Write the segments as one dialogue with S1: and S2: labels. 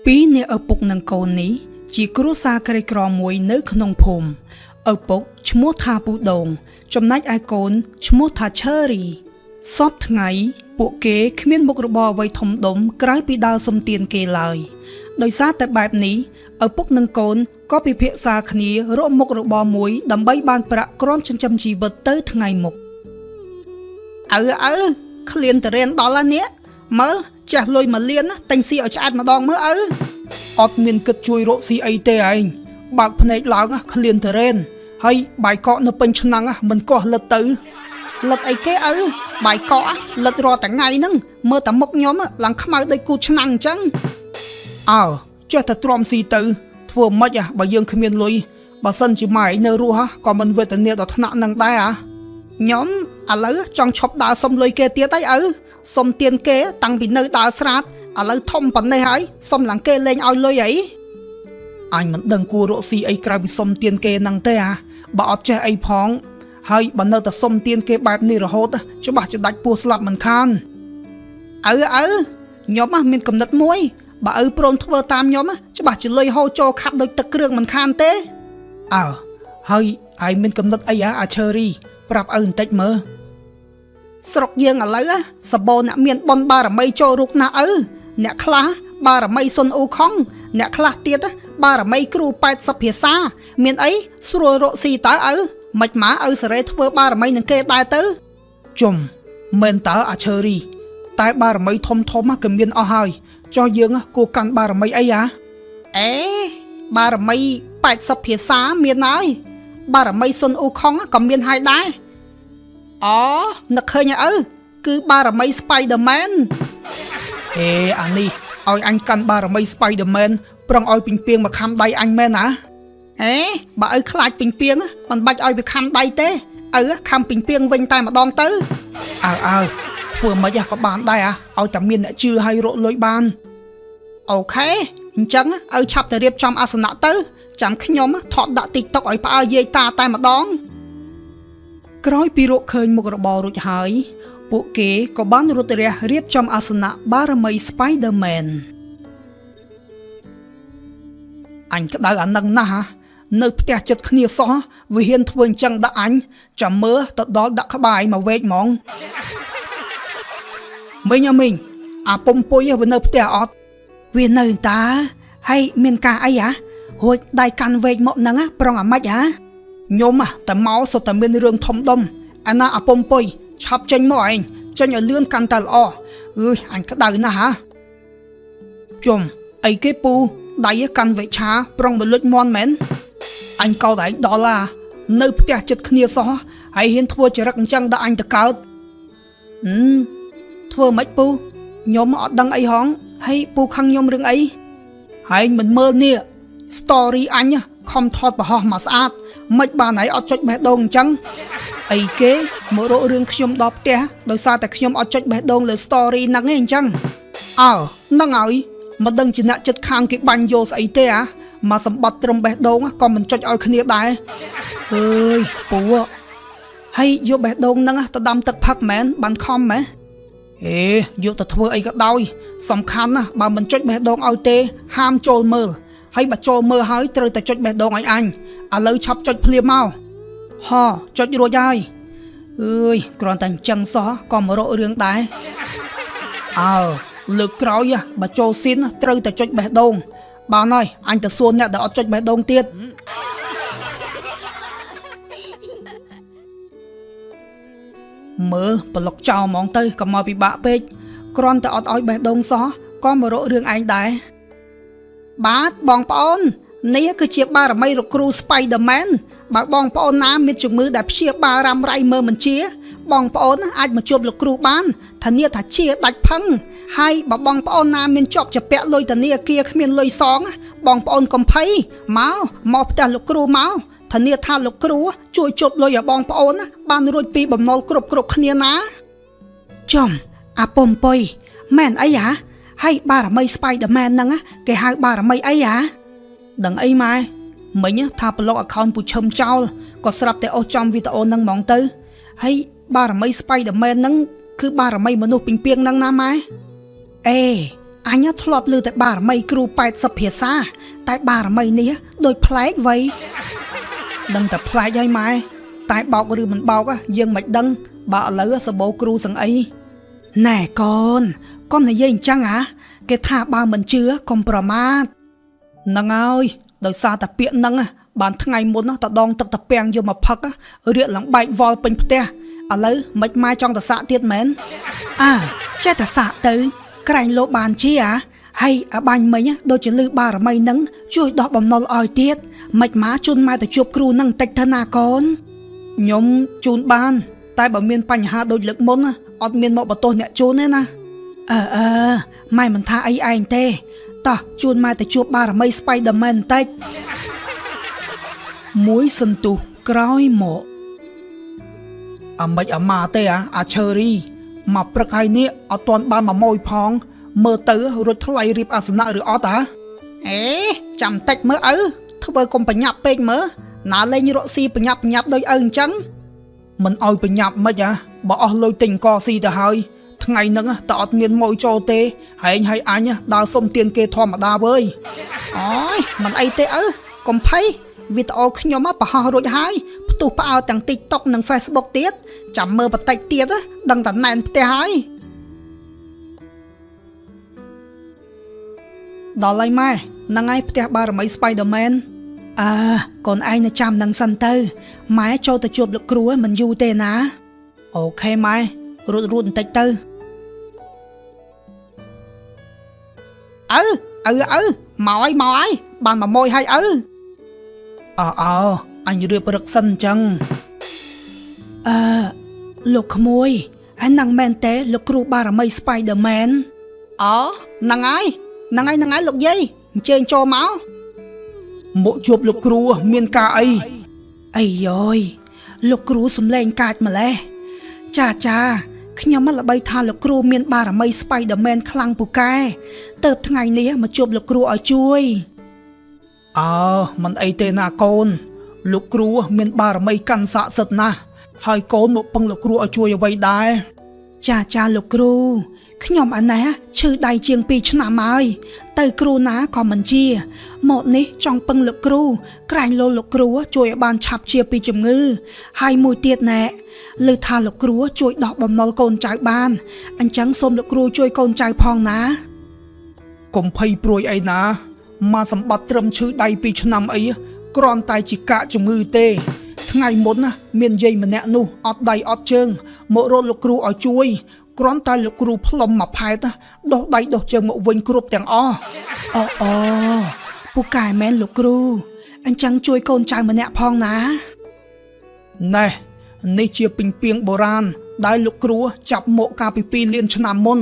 S1: ពីរនាក់ឪពុកនិងកូននេះជាគ្រួសារក្រីក្រមួយនៅក្នុងភូមិឪពុកឈ្មោះថាពូដូង ចំណែកឯកូនឈ្មោះថាឆឺរីសពថ្ងៃពួកគេគ្មានមុខរបរអ្វីធំដុំក្រៅពីដើរសុំទានគេឡើយដោយសារតែបែបនេះឪពុកនិងកូនក៏ពិភាក្សាគ្នារកមុខរបរមួយដើម្បីបានប្រាក់គ្រាន់ចិញ្ចឹមជីវិតទៅថ្ងៃមុខឪឪឃ្លានតរៀនដល់ហើយនេះមើលចេះលុយមួយលានណាទិញស៊ីឲ្យឆ្អែតម្ដងមើលឪ អត់មានគិតជួយរកស៊ីអីទេឯងបើកភ្នែកឡើងណាឃ្លានតរ៉េនហើយបាយកកនៅពេញឆ្នាំងណាមិនកោះលិតទៅលិតអីគេឪបាយកកលិតរាល់ថ្ងៃហ្នឹងមើលតែមុខខ្ញុំឡើងខ្មៅដូចគូឆ្នាំងអញ្ចឹងអើចេះតែទ្រាំស៊ីទៅធ្វើម៉េចអាបើយើងគ្មានលុយបើសិនជាម៉ែឯងនៅរស់ហ่ะក៏មិនវេទនាដល់ថ្នាក់ហ្នឹងដែរអាខ្ញុំឥឡូវចង់ឈប់ដើរសុំលុយគេទៀតហើយឪសុំទានគេតាំងពីនៅដើរស្រាតឥឡូវធំប៉ុណ្ណេះហើយសុំឡើងគេលែងឲ្យលុយអី អញមិនដឹងគួររកស៊ីអីក្រៅពីសុំទានគេហ្នឹងទេអាបើអត់ចេះអីផងហើយបើនៅតែសុំទានគេបែបនេះរហូតច្បាស់ជាដាច់ពោះស្លាប់មិនខានឪឪខ្ញុំណាមានកំណត់មួយបើឪព្រមធ្វើតាមខ្ញុំណាច្បាស់ជាលុយហូរចូលខាប់ដូចទឹកគ្រឿងមិនខានទេអើហើយឯងមានកំណត់អីហ៎អាឆឺរីប្រាប់ឪបន្តិចមើលស្រុកយើងឥឡូវសបោអ្នកមានបុណ្យបារមីចូលរូបណាស់ឪអ្នកខ្លះបារមីសុនអ៊ូខុងអ្នកខ្លះទៀតបារមីគ្រូ80ភាសា មានអីស្រួលរកស៊ីតើឪមិនម៉ាឪសេរីធ្វើបារមីនឹងគេដែរទៅជុំមែនតើអាឆឺរីតែបារមីធំធំក៏មានអស់ហើយចោះយើងគួរកាន់បារមីអីហ៎អេបារមី80ភាសាមានហើយបារមីសុនអ៊ូខុងក៏មានហើយដែរអូនឹកឃើញហើយឪគឺបារមី Spider-Man ហេអានេះឲ្យអញកាន់បារមី Spider-Man ប្រងឲ្យពីងពីងមកខំដៃអញមែនណាហេបើឪខ្លាចពីងពីងមិនបាច់ឲ្យវាខំដៃទេឪខំពីងពីងវិញតែម្ដងទៅអើអើធ្វើម៉េចក៏បានដែរអាឲ្យតែមានអ្នកជឿឲ្យរកលុយបាន OK អញ្ចឹងឪឆាប់ទៅរៀបចំអាសនៈទៅចាំខ្ញុំថតដាក់ TikTok ឲ្យផ្អើលយាយតាតែម្ដងក្រោយពីរកឃើញមុខរបររួចហើយពួកគេក៏បានរត់រះរៀបចំអាសនៈបារមី Spider-Man អញក្តៅអានឹងណាស់ហ่ะនៅផ្ទះចិត្តគ្នាសោះវាហ៊ានធ្វើអញ្ចឹងដាក់អញចាំមើលទៅដល់ដាក់ក្បាលឯងមកវែកហ្មងមីងអមីងអាពុំពុយវានៅផ្ទះអត់វានៅតាហើយមានការអីហ៎រួចដៃកាន់វែកមកហ្នឹងប្រុងអាម៉េចហ៎ខ្ញុំតែមកសុទ្ធតែមានរឿងធំដុំអាណាអាពុំពុយឆាប់ចេញមកឯងចេញឲ្យលឿនកាន់តែល្អអើយអញក្តៅណាស់ហ៎ជុំអីគេពូដៃកាន់វែកឆាប្រុងមកលុចមន់មែនអញកោតឯងដល់ឡានៅផ្ទះចិត្តគ្នាសោះហើយហ៊ានធ្វើចរិតអញ្ចឹងដល់អញទៅកើតហឹមធ្វើម៉េចពូខ្ញុំអត់ដឹងអីហងហើយពូខឹងខ្ញុំរឿងអីហើយមិនមើលនេះ story អញខំថតបង្ហោះមកស្អាតមិនបានហើយអត់ចុចបេះដូងអញ្ចឹងអីគេមករករឿងខ្ញុំដល់ផ្ទះដោយសារតែខ្ញុំអត់ចុចបេះដូងលើ story ហ្នឹងឯងអញ្ចឹងអើហ្នឹងហើយមិនដឹងជាអ្នកចិត្តខាងគេបាញ់យកស្អីទេអាមកសម្បត្តិត្រឹមបេះដូងក៏មិនចុចឲ្យគ្នាដែរអើយពូហើយយកបេះដូងហ្នឹងទៅដាំទឹកផឹកមែនបានខំម៉េះអេយកទៅធ្វើអីក៏ដោយសំខាន់ណាស់បើមិនចុចបេះដូងឲ្យទេហាមចូលមើលហើយបើចូលមើលហើយត្រូវតែចុចបេះដូងឲ្យអញឥឡូវឆាប់ចុចភ្លាមមកហចុចរួចហើយអើយគ្រាន់តែអញ្ចឹងសោះក៏មករករឿងដែរអើលើកក្រោយបើចូលស៊ីនត្រូវតែចុចបេះដូងបានហើយអញទៅសួរអ្នកដែលអត់ចុចបេះដូងទៀតមើលប្លុកចោលហ្មងទៅកុំមកពិបាកពេកគ្រាន់តែអត់ឲ្យបេះដូងសោះក៏មករករឿងឯងដែរបាទបងប្អូននេះគឺជាបារមីលោកគ្រូ Spider-Man បើបងប្អូនណាមានជំងឺដែលព្យាបាលរ៉ាំរ៉ៃមើលមិនជាបងប្អូនអាចមកជួបលោកគ្រូបានធានាថាជាដាច់ផឹងហើយបើបងប្អូនណាមានជាប់ជាពាក់លុយធនាគារគ្មានលុយសងបងប្អូនកុំភ័យមកមកផ្ទះលោកគ្រូមកធានាថាលោកគ្រូជួយជប់លុយឲ្យបងប្អូនបានរួចពីបំណុលគ្រប់គ្រប់គ្នាណាចំអាពុំពុយមែនអីហ៎ហើយបារមី Spider-Man ហ្នឹងគេហៅបារមីអីហ៎ដឹងអីម៉ែមិញថាប្លុក account ពូឈឹមចោលក៏ស្រាប់តែអស់ចំវីដេអូហ្នឹងហ្មងទៅហើយបារមី Spider-Man ហ្នឹងគឺបារមីមនុស្សពីងពីងហ្នឹងណាម៉ែអេ អញធ្លាប់ឮតែបារមីគ្រូ80ភាសា តែបារមីនេះដូចប្លែកវៃដឹងតែប្លែកហើយម៉ែតែបោកឬមិនបោកយើងមិនដឹង បើឥឡូវសបោគ្រូសឹងអីណែកូនកុំនិយាយអញ្ចឹងហ่าគេថាបើមិនជឿកុំប្រមាថហ្នឹងហើយដោយសារតែពាក្យហ្នឹងបានថ្ងៃមុនតដងទឹកតាពាំងយកមកផឹករៀកឡើងបែកវល់ពេញផ្ទះឥឡូវមិនម៉ែចង់តសាក់ទៀតមែនអើចេះតសាក់ទៅ ក្រែងលោបានជាអាហើយអាបាញ់មិញដូចជាលឺបារមីនឹងជួយដោះបំណុលឲ្យទៀតមិនម៉ាជូនម៉ែទៅជួបគ្រូនឹងតិចទៅណាកូនខ្ញុំជូនបាន តែបើមានបញ្ហាដូចលើកមុនអត់មានមកបន្ទោសអ្នកជូនទេណាអឺអឺម៉ែមិនថាអីឯងទេតោះជូនម៉ែទៅជួបបារមី Spider-Man បន្តិចមួយសន្ទុះក្រោយមកអាម៉េចអាម៉ាទេអាអាឈើរីមកព្រឹកហើយនេះអត់ទាន់បានមកម៉ួយផង មើលទៅរួចថ្លៃរៀបអាសនៈឬអត់អាអេចាំតិចមើលឪធ្វើកុំបញ្ញាប់ពេកមើលណាលេងរកស៊ីបញ្ញាប់បញ្ញាប់ដូចឪអញ្ចឹងមិនឲ្យបញ្ញាប់មិនអាបើអស់លុយទិញកស៊ីទៅហើយថ្ងៃហ្នឹងតើអត់មានម៉ួយចូលទេហែងហើយអញដើរសុំទានគេធម្មតាវើយអូយមិនអីទេឪកុំភ័យវីដេអូខ្ញុំប្រហោះរួចហើយផ្ទុះផ្អើលទាំង TikTok និង Facebook ទៀតចាំមើលបន្តិចទៀតដឹងតែណែនផ្ទះហើយដល់ហើយម៉ែហ្នឹងហើយផ្ទះបារមី Spider-Man អើកូនឯងនៅចាំនឹងសិនទៅម៉ែចូលទៅជួបលោកគ្រូមិនយូរទេណា OK ម៉ែរួតរួតបន្តិចទៅឪឪឪមកហើយមកហើយបានមកមួយហើយឪអើអើអញរៀបរឹកសិនអញ្ចឹងអឺលោកក្មួយហើយនឹងមែនទេលោកគ្រូបារមី Spider-Man អូហ្នឹងហើយហ្នឹងហើយហ្នឹងហើយលោកយាយអញ្ជើញចូលមកមកជួបលោកគ្រូមានការអីអីយយលោកគ្រូសំលែងកាចម្លេះចាចាខ្ញុំមកល្បីថាលោកគ្រូមានបារមី Spider-Man ខ្លាំងពូកែទៅថ្ងៃនេះមកជួបលោកគ្រូឲ្យជួយអើមិនអីទេណាកូន លោកគ្រូមានបារមីកាន់ស័ក្តិសិទ្ធិណាស់ហើយកូនមកពឹងលោកគ្រូឲ្យជួយអ្វីដែរចាចាលោកគ្រូខ្ញុំអាណេះឈឺដៃជាង2ឆ្នាំហើយទៅគ្រូណាក៏មិនជាមកនេះចង់ពឹងលោកគ្រូក្រែងលោលោកគ្រូជួយឲ្យបានឆាប់ជាពីជំងឺហើយមួយទៀតណែឮថាលោកគ្រូជួយដោះបំណុលកូនចៅបានអញ្ចឹងសូមលោកគ្រូជួយកូនចៅផងណាកុំភ័យព្រួយអីណាមកសម្បត្តិត្រឹមឈឺដៃ2ឆ្នាំអីគ្រាន់តែជាកាកជំងឺទេ ថ្ងៃមុនណាមានយាយម្នាក់នោះអត់ដៃអត់ជើងមករកលោកគ្រូឲ្យជួយគ្រាន់តែលោកគ្រូផ្លុំមួយផែតណាដោះដៃដោះជើងមកវិញគ្រប់ទាំងអស់អូអូពូកែមែនលោកគ្រូអញ្ចឹងជួយកូនចៅម្នាក់ផងណាណែនេះជាពីងពាងបុរាណដែលលោកគ្រូចាប់មកកាលពី2លានឆ្នាំមុន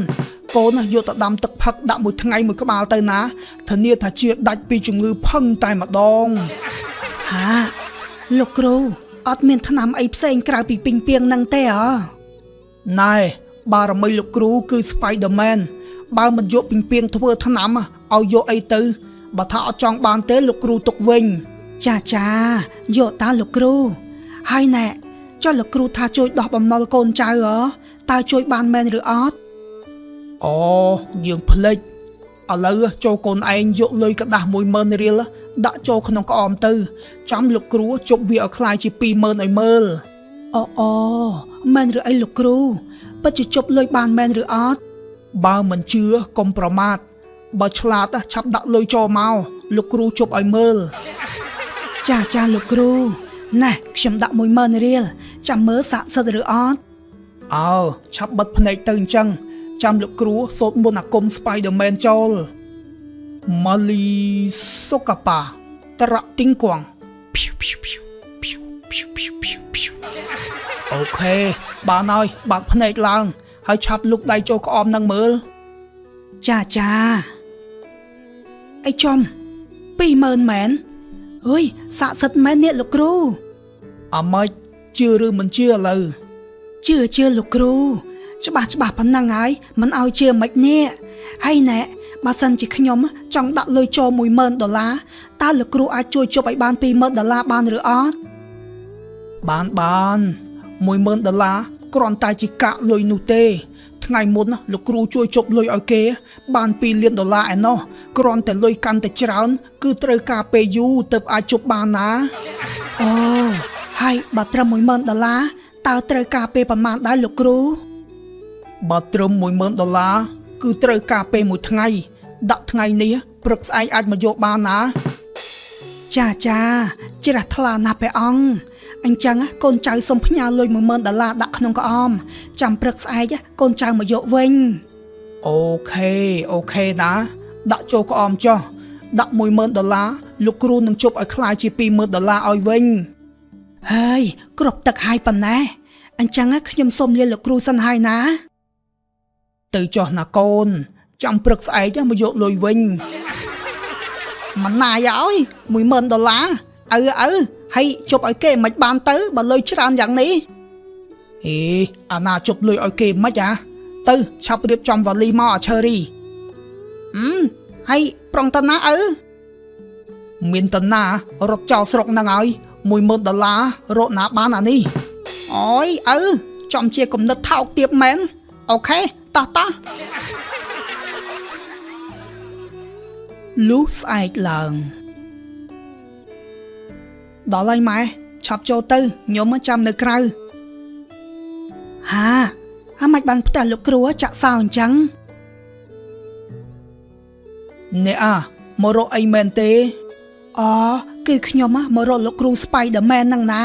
S1: កូនណាយកទៅដាំទឹកផឹកដាក់មួយថ្ងៃមួយក្បាលទៅណាធានាថាជាដាច់ពីជំងឺផឹងតែម្ដងហាលោកគ្រូអត់មានថ្នាំអីផ្សេងក្រៅពីពីងពាងនឹងទេអណែបារមីលោកគ្រូគឺ Spider-Man បើមិនយកពីងពាងធ្វើថ្នាំឲ្យយកអីទៅបើថាអត់ចង់បានទេលោកគ្រូទុកវិញចាចាយកតាលោកគ្រូហើយណែចុះលោកគ្រូថាជួយដោះបំណុលកូនចៅហ៎តើជួយបានមែនឬអត់អូយើងភ្លេចឥឡូវចូលកូនឯងយកលុយกระดาษ10000រៀលដាក់ចូលក្នុងក្អមទៅចាំលោកគ្រូជប់វាឲ្យคล้ายជា20000ឲ្យមើលអូអូមែនឬអីលោកគ្រូពិតជាជប់លុយបានមែនឬអត់បើមិនជឿកុំប្រមាថបើឆ្លាតឆាប់ដាក់លុយចូលមកលោកគ្រូជប់ឲ្យមើលចាចាលោកគ្រូណែខ្ញុំដាក់10000រៀលចាំមើលសាកសិទ្ធឬអត់អើឆាប់បិទភ្នែកទៅអញ្ចឹងចាំលោកគ្រូសូត្រមន្តអាគម Spider-Man ចូលម៉ាលីសុកាប៉ាត្រទីងគួងភីវភីវភីវភីវភីវភីវភីវភីវ OK បានហើយបើកភ្នែកឡើង ហើយឆាប់លុកដៃចូលក្អមនឹងមើលចាចាអីចំ20000មែនអើយសាកសិទ្ធមែននេះលោកគ្រូអាម៉េចជឿឬមិនជឿឥឡូវជឿជឿលោកគ្រូច្បាស់ច្បាស់ប៉ុណ្ណឹងហើយមិនឲ្យជឿមិននេះហើយណែបើសិនជាខ្ញុំចង់ដាក់លុយចូល10000ដុល្លារតើលោកគ្រូអាចជួយជប់ឲ្យបាន20000ដុល្លារបានឬអត់បានបាន10000ដុល្លារគ្រាន់តែជាកាកលុយនោះទេ ថ្ងៃមុនណាលោកគ្រូជួយជប់លុយឲ្យគេ បាន2លានដុល្លារឯណោះគ្រាន់តែលុយកាន់តែច្រើន គឺត្រូវការពេលយូរទើបអាចជប់បានណាអូហើយបើត្រឹម10000ដុល្លារតើត្រូវការពេលប្រមាណដែរលោកគ្រូបើត្រឹម10000ដុល្លារគឺត្រូវការពេលមួយថ្ងៃ ដាក់ថ្ងៃនេះព្រឹកស្អែកអាចមកយកបានណា ចាចាជ្រះថ្លាណាស់ព្រះអង្គអញ្ចឹងកូនចៅសូមផ្ញើលុយ10000ដុល្លារដាក់ក្នុងក្អមចាំព្រឹកស្អែកកូនចៅមកយកវិញ OK OK ណាដាក់ចូលក្អមចុះដាក់10000ដុល្លារលោកគ្រូនឹងជប់ឲ្យក្លាយជា20000ដុល្លារឲ្យវិញហើយគ្រប់ទឹកហើយប៉ុណ្ណេះអញ្ចឹងខ្ញុំសូមលាលោកគ្រូសិនហើយណា ទៅចុះណាកូន ចាំព្រឹកស្អែកមកយកលុយវិញ មិនណាយឲ្យ10000ដុល្លារឪឪហើយជប់ឲ្យគេមិនបានទៅបើលុយច្រើនយ៉ាងនេះអេអាណាជប់លុយឲ្យគេមិនអាទៅឆាប់រៀបចំវ៉ាលីមកអាឆឺរីអឺហើយប្រុងតាណាឪមានតាណារត់ចោលស្រុកហ្នឹងហើយ10000ដុល្លាររកណាបានអានេះអូយឪចំជាគំនិតថោកទាបមែន OK តោះតោះ លុះស្អែកឡើងដល់ហើយម៉ែឆាប់ចូលទៅខ្ញុំចាំនៅក្រៅហាហាមិនបានផ្ទះលោកគ្រូចាក់សោអញ្ចឹងអ្នកអាមករកអីមែនទេអូគឺខ្ញុំមករកលោកគ្រូ Spider-Man ហ្នឹងណា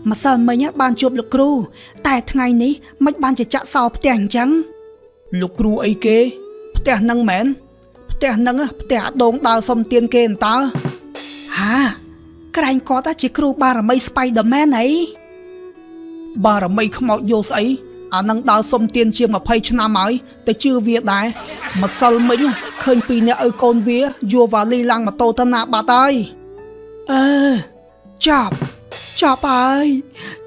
S1: ម្សិលមិញបានជួបលោកគ្រូតែថ្ងៃនេះមិនបានជាចាក់សោផ្ទះអញ្ចឹងលោកគ្រូអីគេផ្ទះហ្នឹងមែន ផ្ទះហ្នឹងផ្ទះអាដូងដើរសុំទានគេអន្តើហាក្រែងគាត់ជាគ្រូបារមី Spider-Man អីបារមីខ្មោចយកស្អីអានឹងដើរសុំទានជាង20ឆ្នាំហើយទៅជឿវាដែរម្សិលមិញឃើញពីរអ្នកឪកូនវាយួរវ៉ាលីឡើងម៉ូតូទៅណាបាត់ហើយអឺចាប់ចាប់ហើយ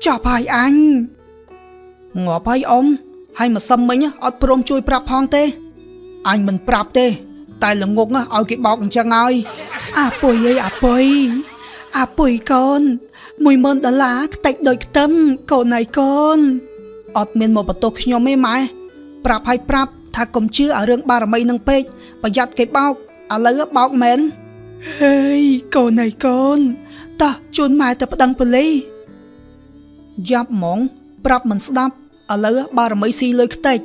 S1: ចាប់ហើយអញងាប់ហើយអ៊ំហើយម្សិលមិញអត់ព្រមជួយប្រាប់ផងទេ អញមិនប្រាប់ទេ តែល្ងងឲ្យគេបោកអញ្ចឹងហើយអាពុយអើយអាពុយអាពុយកូន10000ដុល្លារខ្ទេចដូចខ្ទឹមកូនហើយកូនអត់មានមកបន្ទោសខ្ញុំទេម៉ែប្រាប់ឲ្យប្រាប់ថាកុំជឿអារឿងបារមីនឹងពេកប្រយ័ត្នគេបោកឥឡូវបោកមែនហេយកូនហើយកូនតោះជូនម៉ែទៅប្តឹងប៉ូលីសយ៉ាប់ហ្មង ប្រាប់មិនស្ដាប់ឥឡូវបារមីស៊ីលុយខ្ទេច